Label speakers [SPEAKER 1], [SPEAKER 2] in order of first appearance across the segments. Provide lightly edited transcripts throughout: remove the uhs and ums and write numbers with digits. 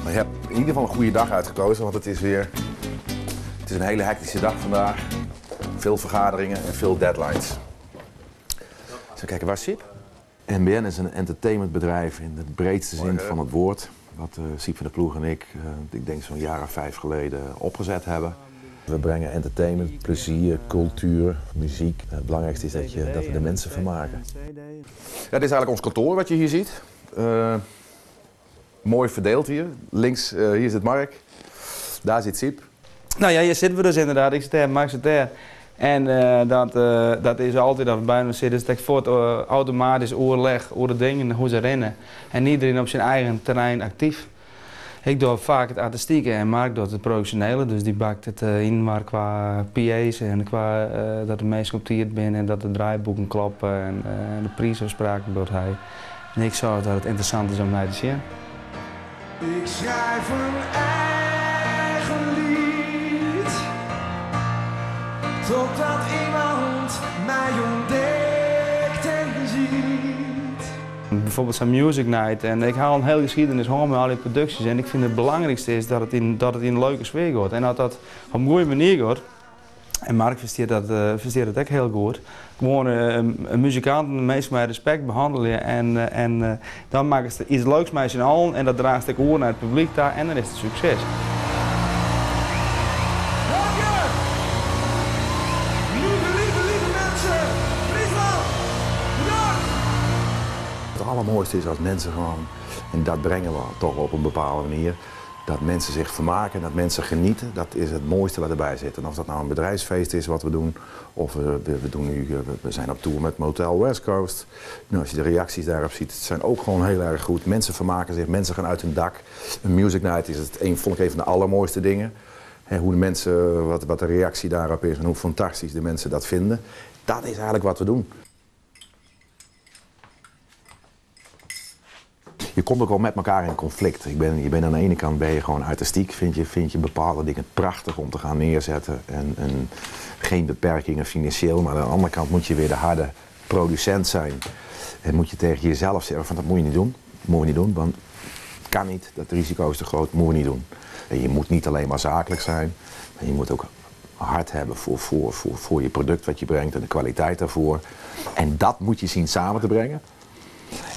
[SPEAKER 1] Maar je hebt in ieder geval een goede dag uitgekozen, want het is weer... Het is een hele hectische dag vandaag. Veel vergaderingen en veel deadlines. Zo kijken, waar Siep? NBN is een entertainmentbedrijf in de breedste zin van het woord. Wat Syb van der Ploeg en ik, ik denk zo'n jaar of 5 geleden, opgezet hebben. We brengen entertainment, plezier, cultuur, muziek. Het belangrijkste is dat we de mensen vermaken. Ja, dit is eigenlijk ons kantoor wat je hier ziet. Mooi verdeeld hier. Links, hier zit Mark. Daar zit Syb.
[SPEAKER 2] Nou ja, hier zitten we dus inderdaad. Ik zit daar, Mark zit daar. En dat is altijd dat we bij ons zitten. Dus dat ik voort automatisch overleg over de dingen, hoe ze rennen. En iedereen op zijn eigen terrein actief. Ik doe vaak het artistieke en Mark doet het productionele. Dus die bakt het in maar qua PA's en qua dat de meest optierd binnen en dat de draaiboeken kloppen en de prijsafspraken doet hij. En ik zorg dat het interessant is om naar te zien.
[SPEAKER 3] Ik schrijf een eigen lied, totdat iemand mij ontdekt en ziet.
[SPEAKER 2] Bijvoorbeeld zo'n Music Night en ik haal een hele geschiedenis home met al die producties en ik vind het belangrijkste is dat het in een leuke sfeer gaat en dat dat op een goede manier gaat. En Mark versteert dat ook heel goed. Gewoon een muzikant, de meesten met respect behandelen en dan maken ze iets leuks met z'n allen en dat draagt ik oor naar het publiek daar en dan is het succes.
[SPEAKER 3] Dank je! Lieve, lieve, lieve mensen, Friesland, bedankt!
[SPEAKER 1] Het allermooiste is als mensen gewoon, en dat brengen we toch op een bepaalde manier, dat mensen zich vermaken, dat mensen genieten, dat is het mooiste wat erbij zit. En of dat nou een bedrijfsfeest is wat we doen, of we doen nu, we zijn op tour met Motel West Coast. Als je de reacties daarop ziet, het zijn ook gewoon heel erg goed. Mensen vermaken zich, mensen gaan uit hun dak. Een Music Night is het een, vond ik een van de allermooiste dingen. Hè, hoe de mensen, wat, wat de reactie daarop is en hoe fantastisch de mensen dat vinden. Dat is eigenlijk wat we doen. Je komt ook wel met elkaar in conflict. Aan de ene kant ben je gewoon artistiek, vind je bepaalde dingen prachtig om te gaan neerzetten en geen beperkingen financieel. Maar aan de andere kant moet je weer de harde producent zijn. En moet je tegen jezelf zeggen van dat moet je niet doen, dat moet je niet doen, want het kan niet, dat risico is te groot, moet je niet doen. En je moet niet alleen maar zakelijk zijn, maar je moet ook hart hebben voor je product wat je brengt en de kwaliteit daarvoor. En dat moet je zien samen te brengen.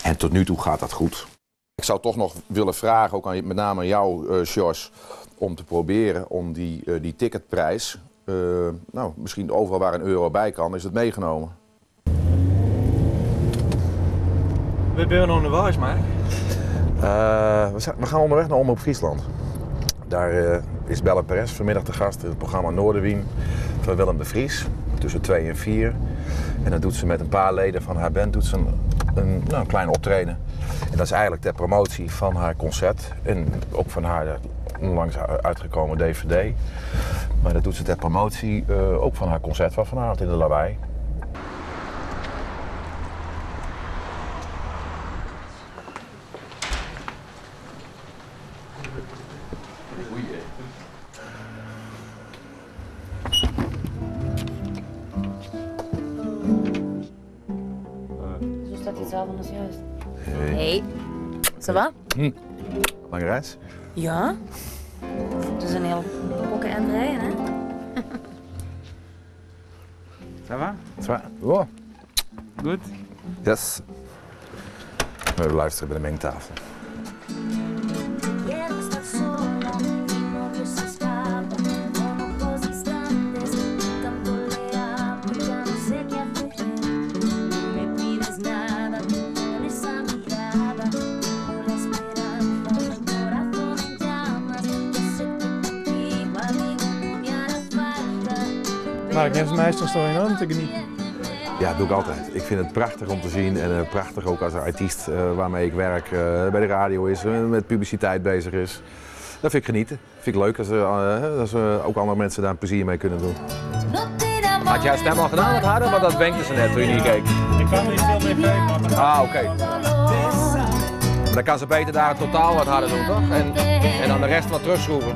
[SPEAKER 1] En tot nu toe gaat dat goed. Ik zou toch nog willen vragen, ook met name aan jou, Sjors, om te proberen om die ticketprijs, misschien overal waar een euro bij kan, is het meegenomen.
[SPEAKER 4] We zijn onderweg, Mark.
[SPEAKER 1] We gaan onderweg naar Omroep Friesland. Daar is Belle Perez vanmiddag te gast in het programma Noardewyn van Willem de Vries, tussen 2 en 4. En dat doet ze met een paar leden van haar band, doet ze een klein optreden. En dat is eigenlijk ter promotie van haar concert en ook van haar onlangs uitgekomen DVD. Maar dat doet ze ter promotie ook van haar concert van vanavond in de Lawei.
[SPEAKER 5] Zo staat hij zelf anders juist.
[SPEAKER 1] Hey.
[SPEAKER 5] Hey. Ça va?
[SPEAKER 1] Lange reis?
[SPEAKER 5] Ja. Het is een heel pokken en rijden, hè?
[SPEAKER 2] Ça va?
[SPEAKER 1] Ça va. Oh.
[SPEAKER 2] Goed?
[SPEAKER 1] Yes. We luisteren bij de mengtafel.
[SPEAKER 4] Mark, neem mij toch zo enorm te genieten.
[SPEAKER 1] Ja, dat doe ik altijd. Ik vind het prachtig om te zien en prachtig ook als artiest waarmee ik werk bij de radio is, met publiciteit bezig is. Dat vind ik genieten. Dat vind ik leuk als ook andere mensen daar plezier mee kunnen doen.
[SPEAKER 6] Had jij stem al gedaan wat harder? Want dat wenkte ze net toen je niet keek.
[SPEAKER 4] Ik kan er niet veel mee kijken, maar
[SPEAKER 6] Ah, oké. Maar dan kan ze beter daar het totaal wat harder doen, toch? En dan de rest wat terugschroeven.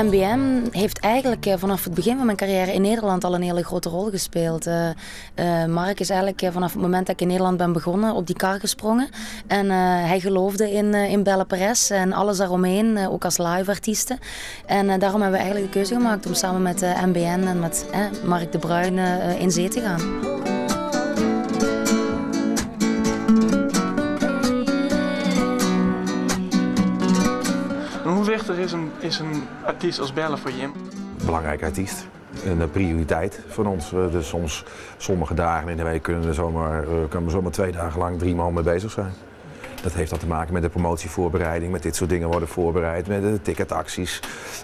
[SPEAKER 5] MBN heeft eigenlijk eh, vanaf het begin van mijn carrière in Nederland al een hele grote rol gespeeld. Eh, eh, Mark is eigenlijk vanaf het moment dat ik in Nederland ben begonnen op die kar gesprongen. En hij geloofde in, in Belle Perez en alles daaromheen, ook als live artiesten. En daarom hebben we eigenlijk de keuze gemaakt om samen met MBN en met Mark de Bruin in zee te gaan.
[SPEAKER 4] Hoe wichtich is in, is in artyst as Belle foar jim?
[SPEAKER 1] Belangrijk artiest. Een prioriteit van ons. Dus soms, sommige dagen in de week kunnen er zomaar, kunnen we zomaar 2 dagen lang 3 man mee bezig zijn. Dat heeft dan te maken met de promotievoorbereiding, met dit soort dingen worden voorbereid, met de ticketacties.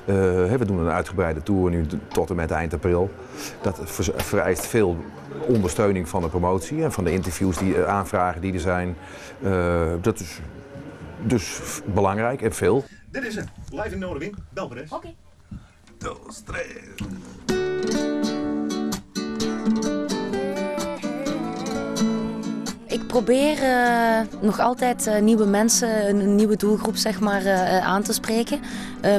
[SPEAKER 1] We doen een uitgebreide tour nu tot en met eind april. Dat vereist veel ondersteuning van de promotie en van de interviews, die aanvragen die er zijn. Dat is dus belangrijk en veel.
[SPEAKER 3] Dit is het, live in Noardewyn, Bel Perez.
[SPEAKER 5] Oké.
[SPEAKER 1] Dos, tres.
[SPEAKER 5] Ik probeer nog altijd nieuwe mensen, een nieuwe doelgroep zeg maar, aan te spreken.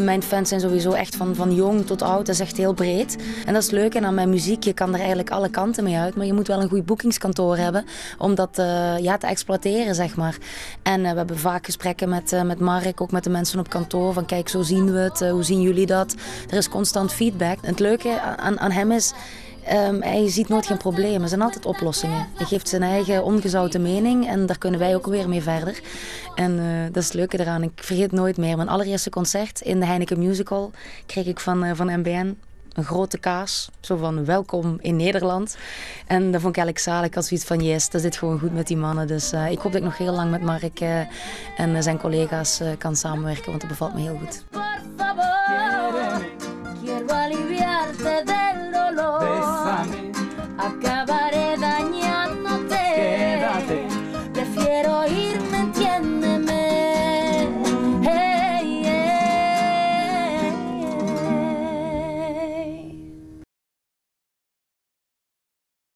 [SPEAKER 5] Mijn fans zijn sowieso echt van jong tot oud, dat is echt heel breed. En dat is leuk en aan mijn muziek, je kan er eigenlijk alle kanten mee uit. Maar je moet wel een goed boekingskantoor hebben om dat ja, te exploiteren, zeg maar. En we hebben vaak gesprekken met Mark, ook met de mensen op kantoor. Van kijk, zo zien we het, hoe zien jullie dat? Er is constant feedback. En het leuke aan hem is... Hij ziet nooit geen problemen, er zijn altijd oplossingen. Hij geeft zijn eigen ongezouten mening en daar kunnen wij ook weer mee verder. En dat is het leuke eraan. Ik vergeet nooit meer. Mijn allereerste concert in de Heineken Music Hall kreeg ik van MBN. Een grote kaas, zo van welkom in Nederland. En dat vond ik eigenlijk zalig. Ik had zoiets van yes, dat zit gewoon goed met die mannen. Dus ik hoop dat ik nog heel lang met Mark en zijn collega's kan samenwerken, want dat bevalt me heel goed.